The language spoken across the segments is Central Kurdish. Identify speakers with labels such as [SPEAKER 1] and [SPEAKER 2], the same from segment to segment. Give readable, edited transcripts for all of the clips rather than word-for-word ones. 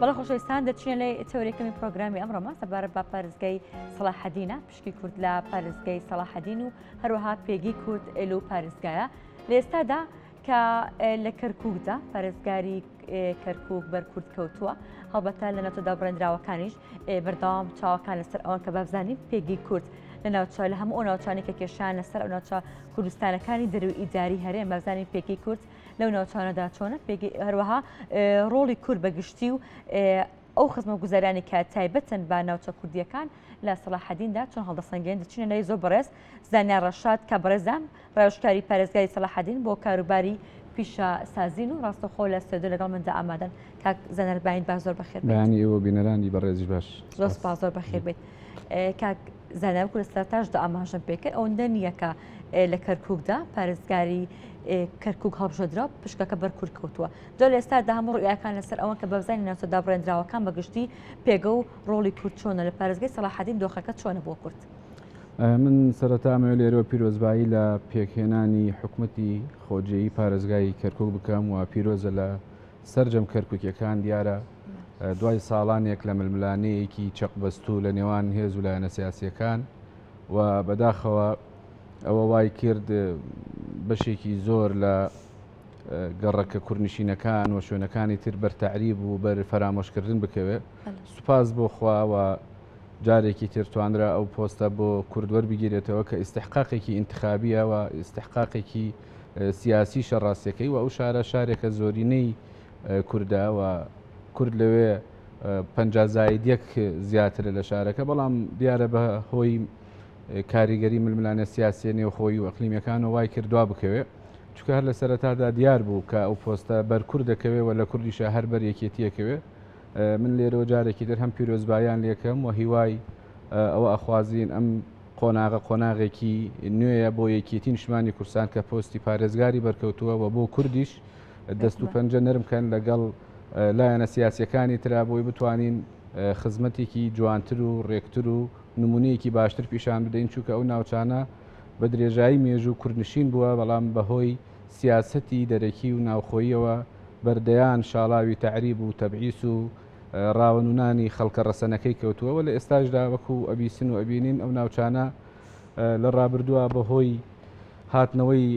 [SPEAKER 1] بەڵێ خۆشەویستان دەچینە لای تەوەرێکەمی پرۆگرامی ئەمڕۆمان سەبارەت بە پارێزگای سەڵاحەدینە پشکی کورد لە پارێزگای سەڵاحەدین و هەروەها پێگەی کورد لەو پارێزگایە لە ئێستادا کە لە کەرکووکدا پارێزگاری کەرکووک بەر کورد کەوتووە هەڵبەتە لە ناوچە دابڕێنراوەکانیش بەردەوام چاوەکان لەسەر ئەوان کە بابزانین پێگەی کورد لە ناوچە لە هەموو ئەو ناوچانی کە کێشان لەسەر ئەو ناوچە کوردستانەکانی دەروی ئیداری هەرێم بابزانین پێگەی کورد لەو ناوچانەدا چۆنە پێگەی هەروەها ڕۆڵی کورد بە گشتی و ئەو خزمەتگوزارانی کە تایبەتن بە ناوچە کوردیەکان لە سەڵاحەدیندا چۆن هەڵدەسەنگێن دەچینە لای زۆر بەڕێز زانیار ڕەشاد کە بەڕێزان ڕاوێژکاری پارێزگاری سەڵاحەدین بۆ کاروباری پیشەسازین و ڕاستەوخۆ لە ستۆدیۆ لەگەڵ مندا ئامادەن. کاک زانیار باین باش زۆر بەخێر بێیت.
[SPEAKER 2] بەیانی ئێوە بینەرانی بەڕێزیش باش.
[SPEAKER 1] زۆر سپاس زۆر بەخێر بێیت. کاک زانیار وەکو لە سەرەتاشدا ئاماژەم پێکرد ئەوەندە نییە کە لە کەرکووکدا پارێزگاری کەرکووک هەڵبژێردرا پشکەکە بەر کورد کەوتووە. جا لە ئێستادا هەموو ڕوئیاکان لەسەر ئەوەن کە بەبزانین ناوچە دابڕێندراوەکان بە گشتی پێگە و ڕۆڵی کورد چۆنە لە پارێزگای سەڵاحەدین دۆخەکە چۆنە بۆ کورد؟
[SPEAKER 2] من سەرەتا ئەمەوێت لێرەوە پیرۆزبایی لە پێکهێنانی حکومەتی خۆجێیی پارێزگای کەرکوک بکەم و پیرۆزە لە سەرجەم کەرکوکیەکان دیارە دوای ساڵانێک لە ململانێیەکی چەقبەستوو لە نێوان هێز و لایەنە سیاسیەکان و بەداخەوە ئەوە وای کرد بەشێکی زۆر لە گەڕەکە کوردنشینەکان و شوێنەکانی تر بەر تەعریب و بەر فەرامۆشکردن بکەوێت سوپاس بۆ خوا و جارێکی تر توانرا ئەو پۆستە بۆ کورد وەربگیرێتەوە کە ئیستحقاقێکی ئینتخابیە و ئیستحقاقێکی سیاسیشە ڕاستیەکەی و ئەو شارە شارێکە زۆرینەی کوردە و کورد لەوێ 50 زاید یەک زیاترە لە شارەکە بەڵام دیارە بە هۆی کاریگەری ململانێ سیاسیە نێوخۆیی و ئەقلیمیەکانەوە وای کرد دوا بکەوێ چونکە هەر لە سەرەتادا دیار بوو کە ئەو پۆستە بەر کورد دەکەوێ و لە کوردیشە هەر بەر یەکێتیەکەوێ من لێرەوە جارێکی تر هەم پیرۆزباییان لێکەم و هیوای ئەوە ئەخوازین ئەم قۆناغە قۆناغێکی نوێیە بۆ یەکێتی نیشتمانی کوردستان کە پۆستی پارێزگاری بەرکەوتووە و بۆ کوردیش دەست و پەنجە نەرم کەن لەگەڵ لایەنە سیاسیەکانی ترا بۆی بتوانین خزمەتێکی جوانتر و ڕێکتر و نمونەیەکی باشتر پیشان بدەین چونکە ئەو ناوچانە بە درێژایی مێژوو کوردنشین بووە بەڵام بەهۆی سیاسەتی دەرەکی و ناوخۆییەوە بەر دەیان شاڵاوی تەعریب و تەبعیس و ڕاوەنوونانی خەڵکە ڕەسەنەکەی کەوتووە و لە ئێستاشدا وەکو ئەبیسن و ئەبینین ئەو ناوچانە لە ڕابردووە بە هۆی هاتنەوەی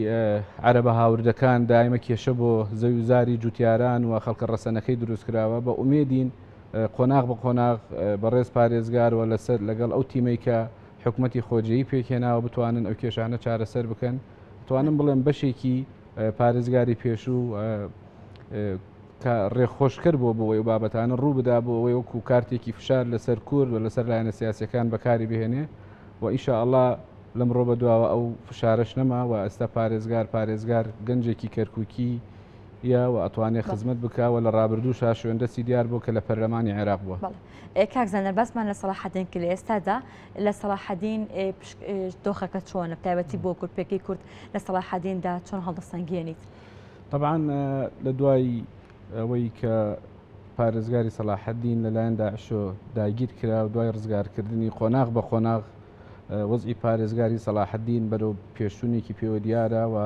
[SPEAKER 2] عەرەبە هاوردەکان دایمە کێشە بۆ زەویوزاری جوتیاران و خەڵکە ڕەسەنەکەی دروست کراوە بە ئومێدین قۆناغ بە قۆناغ بەڕێز پارێزگار و لەسەر لەگەڵ ئەو تیمەی کە حکومەتی خۆجێی پێکهێناوە بتوانن ئەو کێشانە چارەسەر بکەن توانم بڵێم بەشێکی پارێزگاری پێشوو کە ڕێخۆشکەر بۆ بۆ ئەو بابەتانە ڕوو بدا بۆ ئەوەی وەکو کارتێکی فشار لەسەر کورد و لەسەر لایەنە سیاسەکان بەکاری بهێنێ و ئینشاءاللە لەمڕۆ بە دواوە ئەو فشارەش نەما و ئێستا پارێزگار پارێزگار گەنجێکی کەرکوکی یە و ئەتوانێ خزمەت بکا و لە ڕابردووشا شوێندەستی دیار بووە کە لە پەرلەمانی عێراق بووە.
[SPEAKER 1] بەڵێ کاک زانیار باسمان لە سەڵاحەدین کرد لە ئێستادا لە سەڵاحەدین دۆخەکە چۆنە تایبەتی بۆ کورد پێگەی کورد لە سەڵاحەدیندا چۆن هەڵدەسەنگێنیت؟
[SPEAKER 2] تەبعەن لە دوای ئەوەی کە پارێزگاری سەڵاحەدین لەلایەن داعشۆ داگیر کرا و دوای ڕزگارکردنی قۆناغ بە قۆناغ وەزعی پارێزگاری سەڵاحەدین بەرەو پێشچوونێکی پێوە دیارە و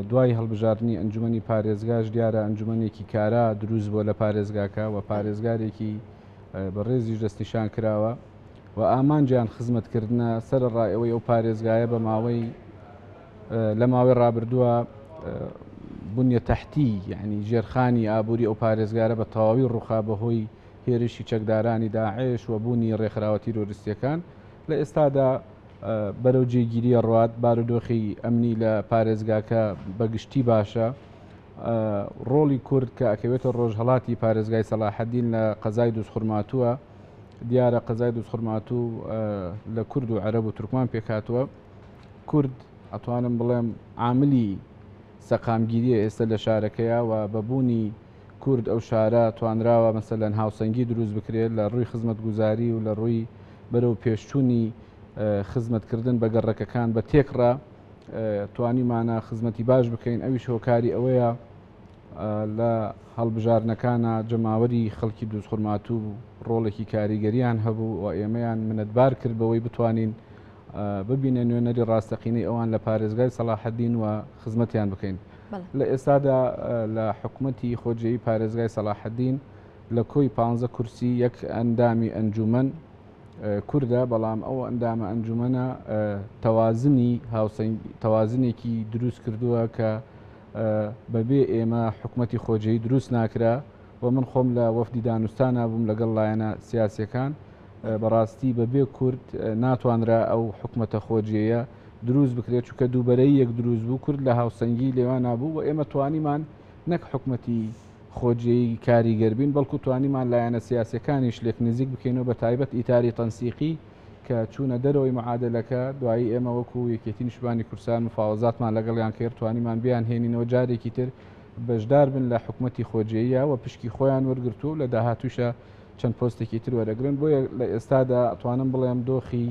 [SPEAKER 2] دوای هەڵبژاردنی ئەنجومەنی پارێزگاش دیارە ئەنجومەنێکی کارا دروست بووە لە پارێزگاکە و پارێزگارێکی بەڕێزیش دەستنیشان کراوە و ئامانجیان خزمەتکردنە سەرەڕای ئەوەی ئەو پارێزگایە بە ماوەی لە ماوەی ڕابردووە بنیە تەحتی یعنی ژێرخانی ئابووری ئەو پارێزگارە بە تەواوی ڕووخا بەهۆی هێرشی چەکدارانی داعش و بوونی ڕێکخراوە تیرۆریستیەکان لە ئێستادا بەرەو جێگیری ئەڕوات، بارودۆخی ئەمنی لە پارێزگاکە بە گشتی باشە. ڕۆڵی کورد کە ئەکەوێتە ڕۆژهەڵاتی پارێزگای سەڵاحەدین لە قەزای دوزخورماتووە، دیارە قەزای دوزخورماتوو لە کورد و عەرەب و تورکمان پێکهاتووە. کورد ئەتوانم بڵێم عاملی سەقامگیریە ئێستا لە شارەکەیا و بە بوونی کورد ئەو شارە توانراوە مەسەلەن هاوسەنگی دروست بکرێت لە ڕووی خزمەتگوزاری و لە ڕووی بەرەو پێشچوونی خزمەتکردن بە گەڕەکەکان بە تێکڕا توانیمانە خزمەتی باش بکەین ئەویش هۆکاری ئەوەیە لە هەڵبژاردنەکانە جەماوەری خەڵکی دووزخورماتوو ڕۆڵێکی کاریگەریان هەبوو و ئێمەیان منەتبار کرد بەوەی بتوانین ببینە نوێنەری ڕاستەقینەی ئەوان لە پارێزگای سەڵاحەدین و خزمەتیان بکەین. لە ئێستادا لە حکومەتی خۆجێی پارێزگای سەڵاحەدین لە کۆی 15 کورسی یەک ئەندامی ئەنجومەن کوردە، بەڵام ئەو ئەندامە ئەنجومەنە تەوازنی هاوسەنگ تەوازنێکی دروست کردووە کە بەبێ ئێمە حکومەتی خۆجێی دروست ناکرا و من خۆم لە وەفدی دانوستانا بووم لەگەڵ لایەنە سیاسیەکان بەڕاستی بەبێ کورد ناتوانرا ئەو حکومەتە خۆجێیە دروست بکرێت چونکە دووبەرەی یەک دروست بوو کورد لە هاوسەنگی لێوان بوو و ئێمە توانیمان نەک حکومەتی خۆجێی کاریگەر بین، بەڵکو توانیمان لایەنە سیاسیەکانیش لێک نزیک بکەینەوە بە تایبەت ئیتاری تەنسیقی کە چوونە دەرەوەی معادەلەکە، دوایی ئێمە وەکو یەکێتی نیشتمانی کوردستان مفاوەزاتمان لەگەڵیان کرد توانیمان بیانهێنینەوە جارێکی تر بەشدار بن لە حکومەتی خۆجێیە و پشکی خۆیان وەرگرتووە و لە داهاتووشە چەند پۆستێکی تر وەرەگرن. بۆیە لە ئێستادا ئەتوانم بڵێم دۆخی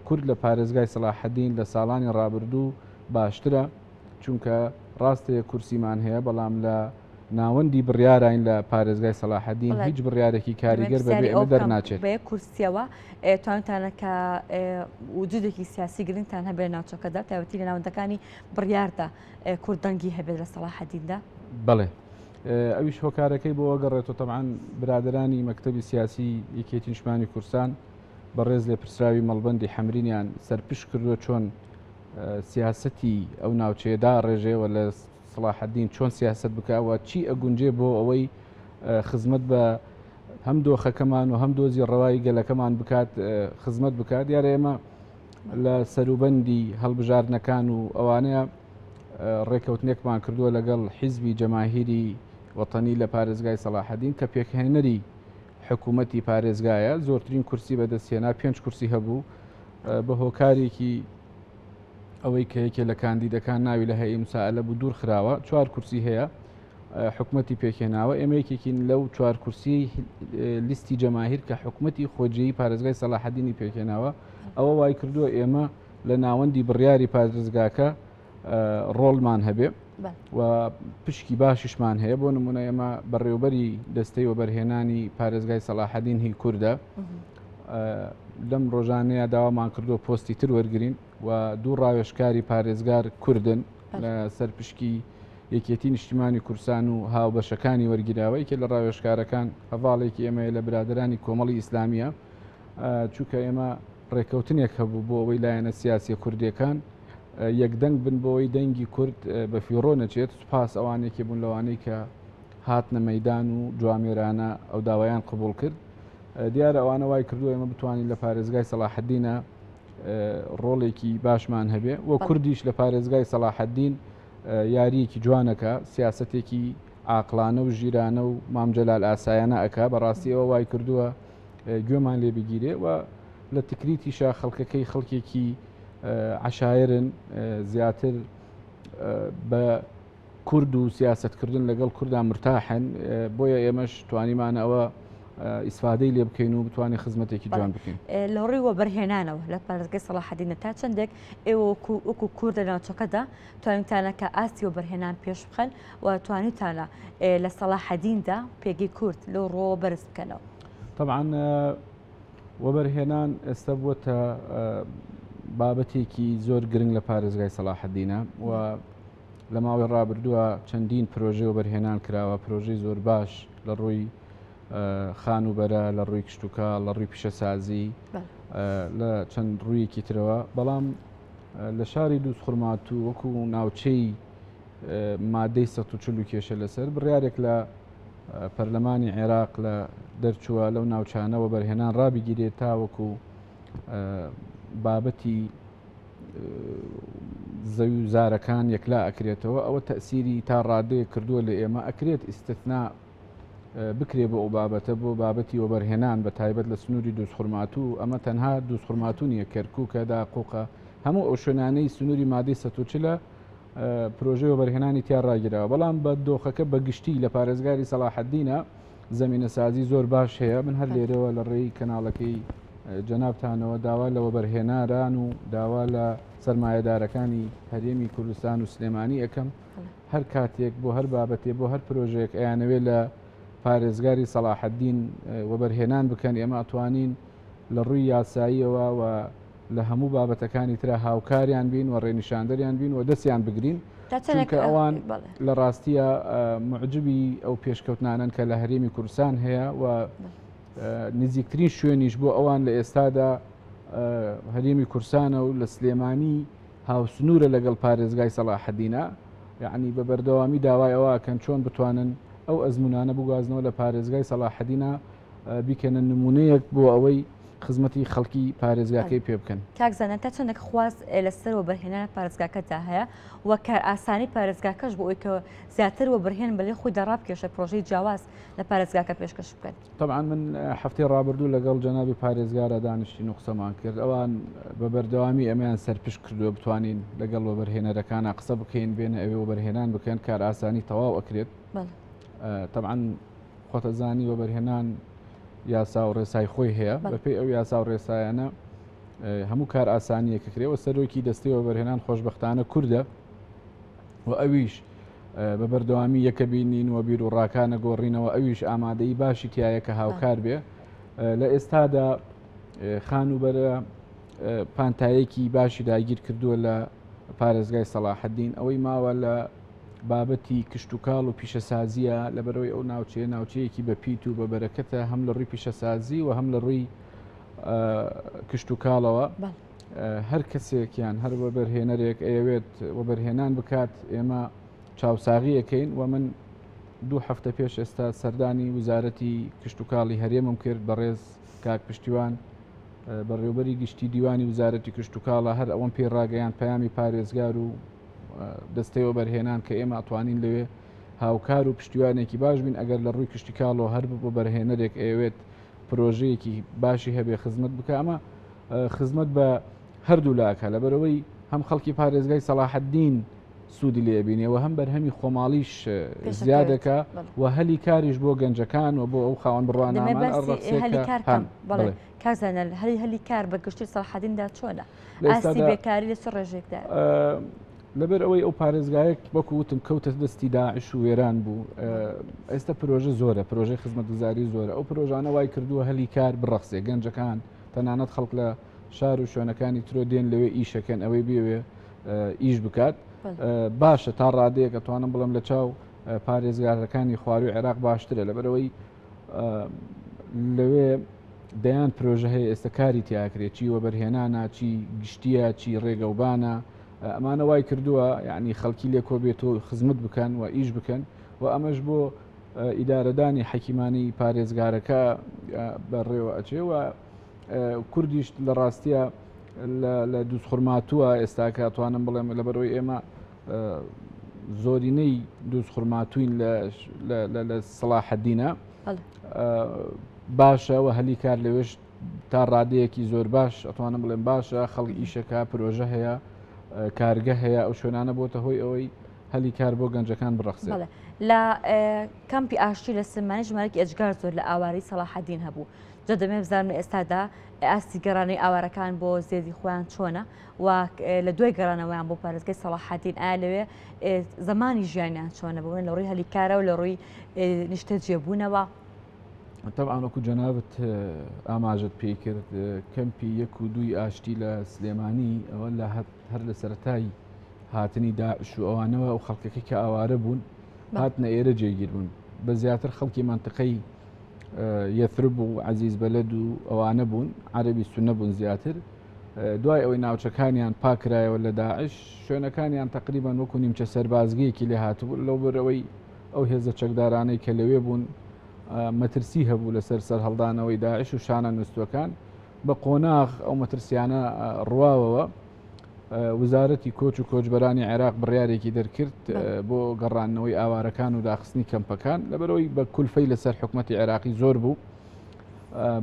[SPEAKER 2] کورد لە پارێزگای سەڵاحەدین لە ساڵانی ڕابردوو باشترە. چونکە ڕاستە یەک کورسیمان هەیە بەڵام لە ناوەندی بڕیاراین لە پارێزگای سەلاحەدین هیچ بڕیارێکی کاریگەر بەبێ ئێمە دەرناچێت.
[SPEAKER 1] بە یەک کورسیەوە توانیتانە کە وجودێکی سیاسی گرنگتان هەبێت ناوچەکەدا تایبەتی لە ناوەندەکانی بڕیاردا کورد دەنگی هەبێت لە سەلاحەدیندا؟
[SPEAKER 2] بەڵێ ئەویش هۆکارەکەی بۆ گەڕێتەوە تەبعەن برادەرانی مەکتەبی سیاسی یەکێتی نیشتمانی کوردستان بەڕێز لێپرسراوی مەڵبەندی حەمرینیان سەرپشک کردووە چۆن سیاسەتی ئەو ناوچەیە داڕێژێ و لە سڵاحەدین چۆن سیاسەت بکە و چی ئەگونجێ بۆ ئەوەی خزمەت بە هەم دۆخەکەمان و هەم دۆزی ڕەوای گەلەکەمان بکات خزمەت بکات. دیارە ئێمە لە سەروبەندی هەڵبژاردنەکان و ئەوانەیە ڕێکەوتنێکمان کردووە لەگەڵ حیزبی جەماهیری وەتەنی لە پارێزگای سەڵاحەدین کە پێکهێنەری حکوومەتی پارێزگایە، زۆرترین کورسی بەدەستهێنا، پێنج کورسی هەبوو. بە هۆکارێکی ئەوەی کە یەکێ لە کاندیدەکان ناوی لە هەیئەی مسائلە بوو دوور خراوە، چوار کورسی هەیە حکومەتی پێکهێناوە. ئێمە یەکێکین لەو چوار کورسی لیستی جەماهیر کە حکومەتی خۆجێی پارێزگای سەلاحەدینی پێکهێناوە. ئەوە وای کردووە ئێمە لە ناوەندی بڕیاری پارێزگاکە ڕۆڵمان هەبێ و پشکی باشیشمان هەیە. بۆ نمونە ئێمە بەڕێوبەری دەستەی وەبەرهێنانی پارێزگای سەلاحەدین هی کوردە. لەم ڕۆژانەیە داوامان کردووە پۆستی تر وەرگین و دوو ڕاوێژکاری پارێزگار کوردن لە سەر پشکی یەکێتی نیشتیمانی کوردستان و هاوبەشەکانی وەرگیراوە. یەکێ لە ڕاوێژکارەکان هەڤاڵێکی ئێمەیە لە برادرانی کۆمەڵی ئیسلامیە، چونکە ئێمە ڕێککەوتنێک هەبوو بۆ ئەوەی لایەنە سیاسیە کوردیەکان یەکدەنگ بن بۆ ئەوەی دەنگی کورد بە فیڕۆ نەچێت. سوپاس ئەوانێکی بوون لەوانەی کە هاتنە مەدان و جوامێرانە ئەو داوایان قبول کرد. دیارە ئەوانە وای کردووە ئێمە بتوانین لە پارێزگای سەڵاحەدینە ڕۆڵێکی باشمان هەبێ و کوردیش لە پارێزگای سەڵاحەدین یاریەکی جوانەکە، سیاستێکی عاقلانە و ژیرانە و مامجلال ئاسایانە ئەک. بەڕاستی ئەوە وای کردووە گوێمان لێ بگیرێ و لە تکریتیشا خەڵکەکەی خەڵکێکی عشایرن، زیاتر بە کورد و سیاستکردن لەگەڵ کورددا مرتاحن، بۆیە ئێمەش توانیمانە ئەوە ئیسفادەی لێ بکەین و بتوانین خزمەتێکی جوان بکەین.
[SPEAKER 1] لە ڕووی وەبەرهێنانەوە لە پارێزگای سەڵاحەدینە تا چەندێک ئێوە وەکو کورد لە ناوچەکەدا توانیتانە کە ئاستی وەبەرهێنان پێش بخەن و توانیتانە لە سەڵاحەدیندا پێگەی کورد لەو ڕووەوە بەرز بکەنەوە؟
[SPEAKER 2] طبعا وەبەرهێنان ئێستا بووەتە بابەتێکی زۆر گرنگ لە پارێزگای سەڵاحەدینە و لە ماوەی ڕابردووە چەندین پرۆژەی وەبەرهێنان کراوە، پرۆژەی زۆر باش لە ڕووی خانووبەرە، لە ڕووی کشتوکاڵ، لە ڕووی پیشەسازی، لە چەند ڕوویەکی ترەوە. بەڵام لە شاری دووزخورماتوو وەکو ناوچەی مادەی 140 کێشە لەسەر بڕیارێک لە پەرلەمانی عێراق لە دەرچووە لەو ناوچانە وەبەرهێنان ڕابگیرێت تاوەکو بابەتی زەوی و زارەکان یەکلا ئەکرێتەوە. ئەوە تەسیری تا ڕادەیەک کردووە لە ئێمە، ئەکرێت ئیستثنا بکرێ بۆ ئەو بابەتە، بۆ بابەتی وەبەرهێنان بە تایبەت لە سنووری دووزخورماتوو. ئەمە تەنها دووزخورماتوو نییە، کەرکووکە، داقوقە، هەموو ئەو شوێنانەی سنووری مادەی 140 پرۆژەی وەبەرهێنانی تیا ڕاگیراوە. بەڵام بە دۆخەکە بەگشتی لە پارێزگاری سەڵاحەدینە زەمینەسازی زۆر باش هەیە. من هەر لێرەوە لە ڕێی کەناڵەکەی جەنابتانەوە داوا لە وەبەرهێناران و داوا لە سەرمایەدارەکانی هەرێمی کوردستان و سلێمانی ئەەکەم هەر کاتێک بۆ هەر بابەتێ بۆ هەر پرۆژەیەک ئەیانەوێت لە پارێزگاری سەڵاحەدین وەبەرهێنان بکەن، ئێمە ئەتوانین لە ڕووی یاساییەوە و لە هەموو بابەتەکانی ترا هاوکاریان بین و ڕێنیشاندەریان بین و دەستیان بگرین، چونکە ئەوان لە ڕاستیە معجبی ئەو پێشکەوتنانەن کە لە هەرێمی کوردستان هەیە و نزیکترین شوێنیش بۆ ئەوان لە ئێستادا هەرێمی کورسانە و لە سلێمانی هاوسنوورە لەگەڵ پارێزگای سەڵاحەدینە، یەعنی بە بەردەوامی داوای ئەوە ئەکەن چۆن بتوانن ئەو ئەزموونانە بگوازنەوە لە پارێزگای سەڵاحەدینە بیکەنە نموونەیەک بۆ ئەوەی خزمەتی خەڵکی پارێزگاکەی پێ بکەن.
[SPEAKER 1] کاک زانا تا چەندێک خواست لەسەر وەبەرهێنان لە پارێزگاکەدا هەیە و کارئاسانی پارێزگاکەش بۆ ئەوەی کە زیاتر وەبەرهێن بەلای خۆیدا ڕابکێشێت پرۆژەی جیاواز لە پارێزگاکە پێشکەش بکەن؟
[SPEAKER 2] تەبعەن من هەفتەی ڕابردوو لەگەڵ جەنابی پارێزگارا دانیشتین و قسەمان کرد، ئەوان بە بەردەوامی ئێمەیان سەرپشک کردووە بتوانین لەگەڵ وەبەرهێنەرەکانا قسە بکەین، بێنە ئەوێ وەبەرهێنان بکەن، کارئاسانی تەواو ئەکرێت. تەبعەن خۆتەزانی وەبەرهێنان یاسا و ڕێسای خۆی هەیە، بەپێی ئەو یاسا و ڕێسایانە هەموو کار ئاسانیەک کرێ و سەرۆکی دەستەی وەبەرهێنان خۆشبەختانە کوردە و ئەویش بە بەردەوامی یەکە بینین و بیر و ڕاکانە گۆڕینەوە، ئەویش ئامادەی باشی تایە کە هاوکار بێ. لە ئێستادا خانووبەرە پانتایەکی باشی داگیر کردووە لە پارێزگای سەڵاحەدین، ئەوەی ماوە لە بابەتی کشتوکاڵ و پیشەسازیە، لەبەرەوەی ئەو ناوچەیە ناوچەیەکی بە پیت و بە بەرەکەتە هەم لە ڕووی پیشەسازی و هەم لە ڕووی کشتوکاڵەوە. هەر کەسێک یان هەر وەبەرهێنەرێک ئەیەوێت وەبەرهێنان بکات ئێمە چاوساغیەکەین و من دوو هەفتە پێش ئێستا سەردانی وزارەتی کشتوکاڵی هەرێمم کرد، بەڕێز کاک پشتیوان بەڕێوبەری گشتی دیوانی وزارەتی کشتوکاڵە، هەر ئەوەم پێی ڕاگەیان پەیامی پارێزگار و دەستەی وەبەرهێنان کە ئێمە ئەتوانین لەوێ هاوکار و پشتیوانێکی باش بین ئەگەر لە ڕووی کشتیکاڵەوە هەر وەبەرهێنەرێک ئەیەوێت پرۆژەیەکی باشی هەبێ خزمەت بکە. ئەمە خزمەت بە هەردوو لاکە، لەبەرەوەی هەم خەڵکی پارێزگای سەڵاحەدین سوودی لێ بینێ و هەم بەرهەمی خۆماڵیش زیادەکە و هەلی کاریش بۆ گەنجەکان و بۆ ئەو خاوەن بڕوانامان
[SPEAKER 1] بەڵێ کاک زانا هەلی هەلی کار بە گشتی سەڵاحەدیندا چۆنە؟ ئاستی بێکاری لە چ ڕێژێکدا؟
[SPEAKER 2] لەبەر ئەوەی ئەو پارێزگایەک وەکو وتم کەوتە دەستی داعش و وێران بوو، ئێستا پرۆژە زۆرە، پرۆژەی خزمەتگوزاری زۆرە، ئەو پرۆژانە وای کردووە هەلی کار بڕەخسێ، گەنجەکان تەنانەت خەڵک لە شار و شوێنەکانی ترۆ دێن لەوێ ئیشەکەن، ئەوەی بێوێ ئیش بکات باشە تا ڕادەیەک ئەتوانم بڵێم لە چاو پارێزگارەکانی خواروی عێراق باشترە، لەبەرەوەی لەوێ دەیان پرۆژە هەیە ئێستا کاری تیاکرێت، چی وەبەرهێنانە، چی گشتیە، چی ڕێگەوبانە، ئەمانە وای کردووە یعنی خەڵکی لێ کۆبێت و خزمەت بکەن و ئیش بکەن و ئەمەش بۆ ئیدارەدانی حەکیمانی پارێزگارەکە بەڕێوە ئەچێ و کوردیش لە ڕاستیە لە دووسخورماتووە ئێستاکە توانم بڵێم لەبەرەوەی ئێمە زۆرینەی دووسخورماتوین لە سەڵاحەدینە باشە و هەلی کار لەوێش تا ڕادەیەکی زۆر باش ئەتوانم بڵێم باشە، خەڵک ئیشەکە، پرۆژە هەیە، کارگە هەیە، ئەو شوێنانە بۆتە هۆی ئەوەی هەلی کار بۆ گەنجەکان بڕەخسێت.
[SPEAKER 1] لە کەمپی ئاشتی لە سلێمانی ژمارەیەکی ئێجگار زۆر لە ئاوارەی سەڵاحەدین هەبوو، جا دەمەوێت بزانم لە ئێستادا ئاستی گەڕانەوەی ئاوارەکان بۆ زێدی خۆیان چۆنە و لە دوای گەڕانەوەیان بۆ پارێزگای سەڵاحەدین ئایا لەوێ زمانی ژیانیان چۆنە بوون لە ڕووی هەلی کارەوە لە ڕووی نیشتەجێبوونەوە؟
[SPEAKER 2] تەبعەن وەکو جەنابت ئاماژەت پێی کرد کەمپی یەک و دووی ئاشتی لە سلێمانی ئەوە لە هەر لە سەرەتای هاتنی داعش و ئەوانەوە ئەو خەڵکەکەی کە ئاوارە بوون هاتنە ئێرە جێگیر بوون، بە زیاتر خەڵکی منتیقەی یەثرب و عەزیز بەلەد و ئەوانە بوون، عەرەبی سونە بوون زیاتر. دوای ئەوەی ناوچەکانیان پاکرایەوە لە داعش شوێنەکانیان تقریبان وەکو نیمچە سەربازگەیەکی لێ هاتبوو، لەو بەرەوەی ئەو هێزە چەکدارانەی کە لەوێ بوون مەترسی هەبوو لەسەر سەرهەڵدانەوەی داعش و شانە نووسوەکان، بە قۆناغ ئەو مەترسیانە ڕواوەوە. وزارەتی کۆچ و کۆچبەرانی عێراق بڕیارێکی دەرکرد بۆ گەڕاندنەوەی ئاوارەکان و داخستنی کەمپەکان، لەبەرەوەی بە کولفەی لەسەر حکوومەتی عێراقی زۆر بوو،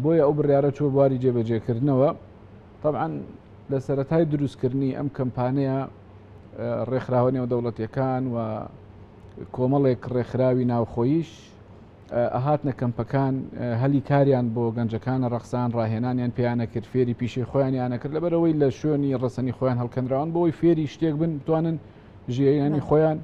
[SPEAKER 2] بۆیە ئەو بڕیارە چوە بواری جێبەجێکردنەوە. طبعا لە سەرەتای دروستکردنی ئەم کەمپانەیە ڕێکخراوە نێودەوڵەتیەکان و کۆمەڵێک ڕێکخراوی ناوخۆیش ئەهاتنە کەمپەکان، هەلی کاریان بۆ گەنجەکانە ڕەخسان، ڕاهێنانیان پێیانە کرد، فێری پیشەی خۆیانیانە کرد، لەبەرەوەی لە شوێنی ڕەسەنی خۆیان هەڵکەنراون بۆی فێری شتێک بن بتوانن ژیانی خۆیان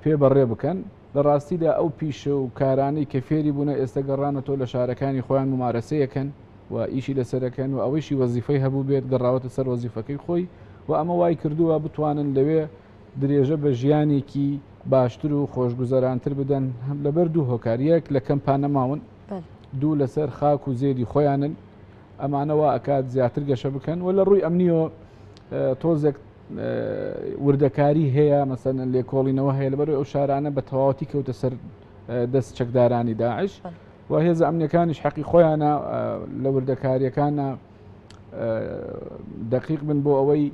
[SPEAKER 2] پێ بەڕێ بکەن. لە ڕاستیدا ئەو پیشە و کارانەی کە فێری بوونە ئێستا گەڕانەتەوە لە شارەکانی خۆیان ممارەسەیەکەن. و ئیشی لەسەرەکەن و ئەوەیشی وەزیفەی هەبوو بێت گەڕاوەتە سەر وەزیفەکەی خۆی و ئەمە وای کردووە بتوانن لەوێ درێژە بە ژیانێکی باشتر و خۆشگوزەرانتر بدەن هەم لەبەر دوو هۆکار یەک لە کەمپا نەماون دوو لەسەر خاک و زێدی خۆیانن ئەمانە وا ئەکات زیاتر گەشە بکەن و لە ڕووی ئەمنیەوە تۆزێک وردەکاری هەیە مەسەن لێکۆڵینەوە هەیە لەبەر ئەو شارانە بە تەواوەتی کەوتە سەر دەست چەکدارانی داعش و هێزە ئەمنیەکانیش حەقی خۆیانە لە وردەکاریەکانە دقیق بن بۆ ئەوەی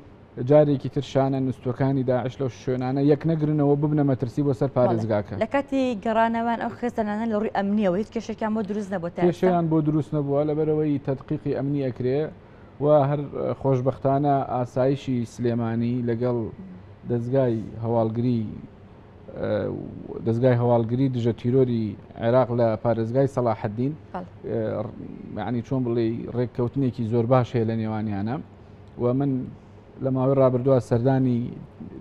[SPEAKER 2] جارێکی تر شانە نوستوەکانی داعش لەو شوێنانە یەک نەگرنەوە ببنە مەترسی بۆ سەر پارێزگاکە.
[SPEAKER 1] لە کاتی گەڕانەوەیان ئەو خێزانانە لە ڕووی ئەمنیەوە هیچ کێشێکیان بۆ دروست نەبووە تا ئێستا؟
[SPEAKER 2] کێشەیان بۆ دروست نەبووە لەبەرئەوەی تەدقیقی ئەمنی ئەکرێ و هەر خۆشبەختانە ئاسایشی سلێمانی لەگەڵ دەزگای هەواڵگری دەزگای هەواڵگری دژە تیرۆری عێراق لە پارێزگای سەڵاحەدین یعنی چۆن بڵێ ڕێککەوتنێکی زۆر باش هەیە لە نێوانیانە و من لە ماوەی ڕابردووە سەردانی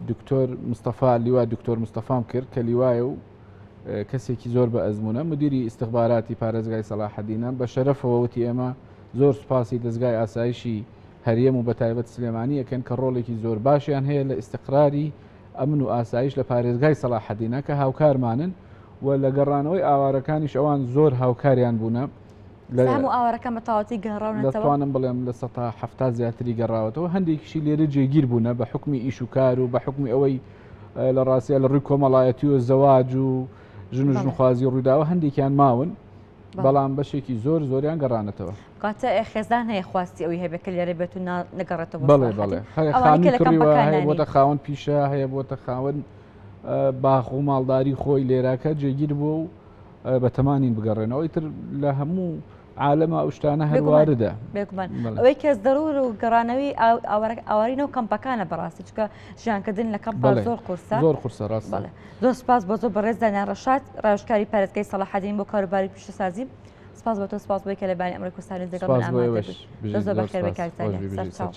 [SPEAKER 2] دکتۆر مستەفا لیوا دکتۆر مستەفام کرد کە لیوایە و کەسێکی زۆر بە ئەزمونە مدیری ئیستخباراتی پارێزگای سەلاحەدینە بە شەرەفەوە وتی ئێمە زۆر سوپاسی دەزگای ئاسایشی هەرێم و بەتایبەت سلێمانی ئەکەن کە ڕۆڵێکی زۆر باشیان هەیە لە ئیستقراری ئەمن و ئاسایش لە پارێزگای سەلاحەدینە کە هاوکارمانن و لە گەڕانەوەی ئاوارەکانیش ئەوان زۆر هاوکاریان بوونە.
[SPEAKER 1] هەموو ئاوارەکان بە تەواوەتی گەڕاونەتەوە؟
[SPEAKER 2] دەتوانم بڵێم 70% زیاتری گەڕاوەتەوە، هەندێکیشی لێرە جێگیر بوونە بە حوکمی ئیش و کار و بە حوکمی ئەوەی لە ڕاستیا لە ڕووی کۆمەڵایەتی و زەواج و ژن و ژنخوازی ڕوویداوە هەندێکیان ماون بەڵام بەشێکی زۆر زۆریان گەڕانەتەوە.
[SPEAKER 1] کاتە خێزان هەیە خواستی ئەوی هەبێت کە لێرە بێت و نەگەڕێتەوە
[SPEAKER 2] بەڵێ بەڵێ هەیە خانووی کڕیوە هەیە بۆتە خاوەن پیشە هەیە بۆتە خاوەن باخ و ماڵداری خۆی لێراکە جێگیر بووە و بەتەمانین بگەڕێنەوە ئیتر لە هەموو عالەمە ئەو شتانە هەر واردە.
[SPEAKER 1] بێگومان ئەوەی کە زەرور و گەڕانەوەی ئاوارەی ناو کەمپەکانە بەڕاستی چونکە ژیانکردن لە کەمپا زۆر قورسە
[SPEAKER 2] زۆر قورسە ڕاستە. بەڵێ
[SPEAKER 1] زۆر سپاس بۆ زۆر بەڕێز دانیال ڕەشاد ڕاوێژکاری پارێزگای سەڵاحەدین بۆ کاروباری پیشەسازی سپاس بۆ تۆ سپاس بۆی کە لە بانی ئەمڕۆی کوردستان نیوز لەگەڵ من
[SPEAKER 2] سپاس بۆ
[SPEAKER 1] ئامادە
[SPEAKER 2] ئێوەش
[SPEAKER 1] بوویت
[SPEAKER 2] بژیت
[SPEAKER 1] زۆر زۆر
[SPEAKER 2] زۆر
[SPEAKER 1] بەخێر بێی
[SPEAKER 2] سپاس
[SPEAKER 1] کاک
[SPEAKER 2] خۆش
[SPEAKER 1] دانیال
[SPEAKER 2] بی بژیت
[SPEAKER 1] سەرچاو.
[SPEAKER 2] سەرچاو.